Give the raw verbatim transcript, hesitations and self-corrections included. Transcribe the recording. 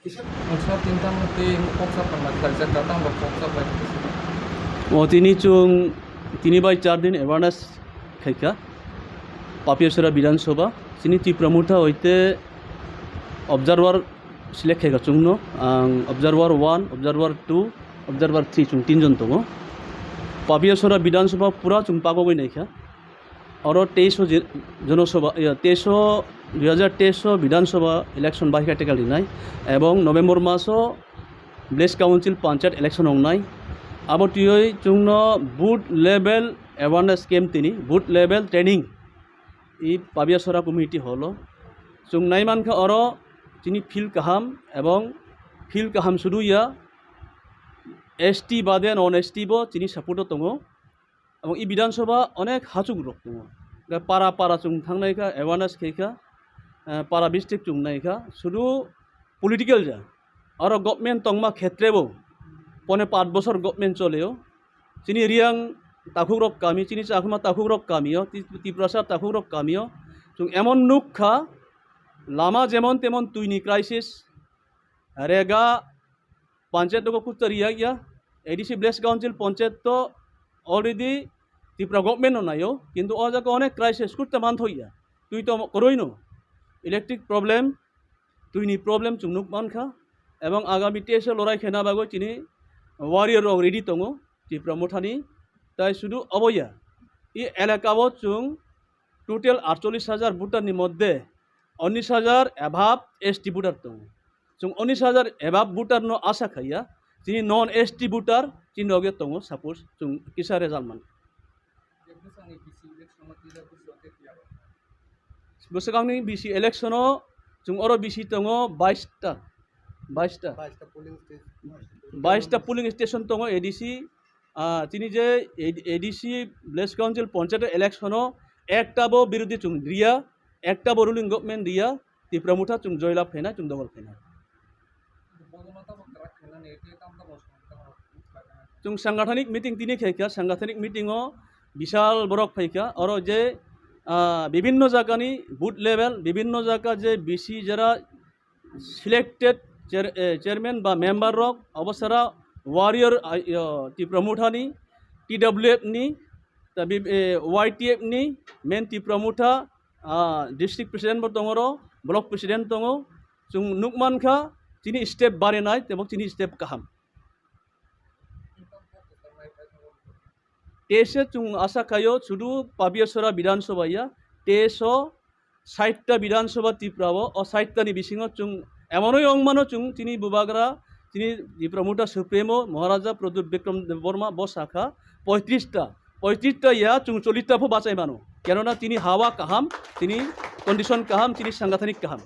Kisa- Acha, tinta mati koksa pangna khlaijak, katang bo koksa bai. O tini chung, tini bai char din awareness khaikha. Papiasora Bidhan Sabha, chini Tipra Motha hoite observer select khaikha chungno, ang observer one, observer two, observer three, chung tinjon tongo. Papiasora Bidhan Sabha pura chung pagogwi naikha. Oro teisho je-, jonosabha, iya, teisho, dui hajar teisho Bidhan Sabha election bahika tekal rinai, ebong November maso Village Council Panchayat election ongnai. Abo twiwi chungno booth level awareness camp tini, booth level training, i Pabiasora community hall o. Chung naimankha oro chini field kaham, ebong field kaham sudu ya, S T bade non S T bo chini support o tongo. Abo i Bidhan Sabha onek hachuk rok tongo. Ga para para chung thangnai kha, awareness khai kha, eh, para district chung nai kha. Sudu political ja. Aro government tongma khetre bo pone paat bosor government choleo. Chini Riang takhuk rok kami, chini Chakma takhuk rok kamio, Ti-, Tiprasa takhuk rok kamio. Chung emon nuk kha, lama jemon temon twi ni crisis, rega, panchayat nogo kuchari ya ya, A D C Village Council Panchayat to already Tripura government no naio, kintu o jaga onek crisis kurte manthoya. Twi to koroi no, electric problem, twi ni problem chung nuk mankha, ebong agami T S A lorai khena bagwi chini warrior rok ready tongo Tripura Mothani, tai sudu oboya. I elaka o chung total aatchollish hajar voter ni moddhe unis hajar above S T voter tongo. Chung unis hajar above voter no asa khaiya, chini non S T voter chini loge tongo, suppose chung kisa result man. Bwswkangni B C election o chung oro B C tongo bais ta, bais ta. Bais ta polling station. Bais ta polling station tongo A D C. Ah, chini je A D C Village Council Panchayat election o ekta bo birodhi chung riya, ekta bo ruling government riya, Tipra Motha chung joy lab khaina, chung dogol khaina. Chung sangathanik meeting tini khaikha, sangathanik meeting o bisal borok phaikha, oro je, ah, bibinno jagani booth level, bibinno jaga je B C jera selected chair-, eh, chairman ba member rok, obo sara warrior, ah, yo, Tipra Mothani, T W F ni, ta bi-, eh, Y T F ni, main Tipra Motha, ah, district president bo tongo ro, block president tongo, chung nuk mankha, chini step barinai, tebo chini step kaham. Tese chung asa khaio, sudu Pabiasora Bidhan Sabha ya, teso sait ta Bidhan Sabha Tripura o, o sait ta ni bisingo chung emonoi ongmano chung chini bubagra, chini Tipra Motha Supremo Maharaja Pradyut Bikram Debbarma bo sakha poitris ta, poitris ta ya chung chollish ta pho bachai mano. Kenona chini hawa kaham, chini condition kaham, chini sangathanik kaham.